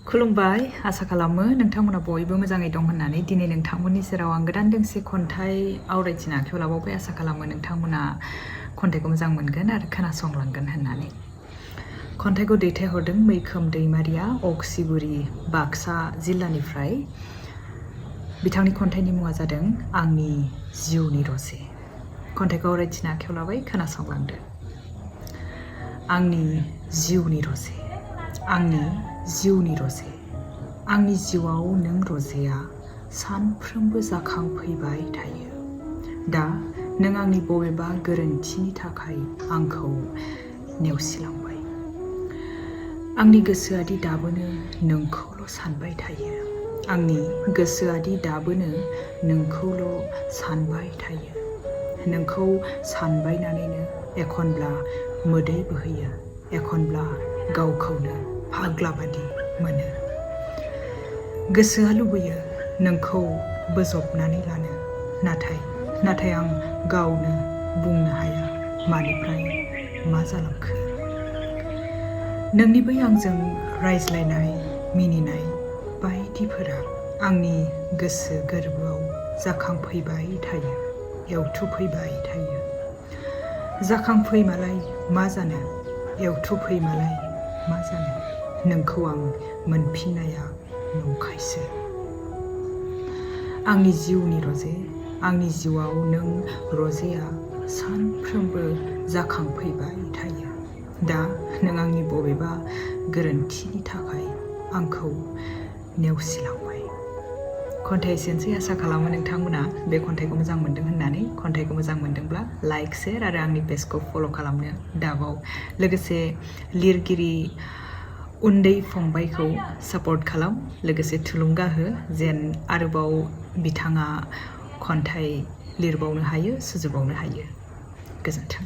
खुलुमबाय आसा खालामो नोंथांमोना बयबो मोजाङै दं होननानै दिनै नोंथांमोननि सेराव आं गोदान दोंसे खन्थाइ आवरायथिनो आखायाव लाबावबाय आसा खालामो नोंथांमोना खन्थाइखौ मोजां मोनगोन आरो खोनासंलांगोन होननानै खन्थाइखौ दैथायहरदों मैखोम दैमारिया अक्सिगुरि बाक्सा जिल्लानिफ्राय बिथांनि खन्थाइनि मुङा जादों आंनि जिउनि रजे खन्थाइखौ आवरायथिनो आखायाव लाबाय खोनासंलांदो आंनि जिउनि रजे आंनि जिउनि रजे आंनि जिउआव नों रजेया सानफ्रोमबो जाखांफैबाय थायो दा नों आंनि बबेबा गोरोन्थिनि थाखाय आंखौ नेवसिलांबाय आंनि गोसोआदि दाबोनो नोंखौल' सानबाय थायो आंनि गोसोआदि दाबोनो नोंखौल' सानबाय थायो नोंखौ सानबायनानैनो एखनब्ला मोदै बोहैयो एखनब्ला गावखौनो फाग्ला बादि मोनो गोसोआ लुबैयो नोंखौ बोजबनानै लानो नाथाय आं गावनो बुंनो हाया मानिफ्राय मा जालांखो नोंनि बै आंजों रायज्लायनाय मिनिनाय बायदिफोरा आंनि गोसो गोरबोआव जाखांफैबाय थायो एवथुफैबाय थायो जाखांफैमालाय मा जानो एवथुफैमालाय मा जानो नोंखौ आं मोनफिननाया नंखायसो आंनि जिउनि रजे आंनि जिउआव नों रजेया सानफ्रोमबो जाखांफैबाय थायो दा नों आंनि बबेबा गोरोन्थिनि थाखाय आंखौ नेवसिलांबाय खन्थाइ एसेनोसै आसा खालामो नोंथांमोना बे खन्थाइखौ मोजां मोनदों होननानै खन्थाइखौ मोजां मोनदोंब्ला लाइक शेयार आरो आंनि पेजखौ फल' खालामनो दाबाव लोगोसे लिरगिरि उन्दै फंबायखौ सापर्ट खालाम लोगोसे थुलुंगा हो जेन आरोबाव बिथाङा खन्थाइ लिरबावनो हायो सुजुबावनो हायो गोजोन्थों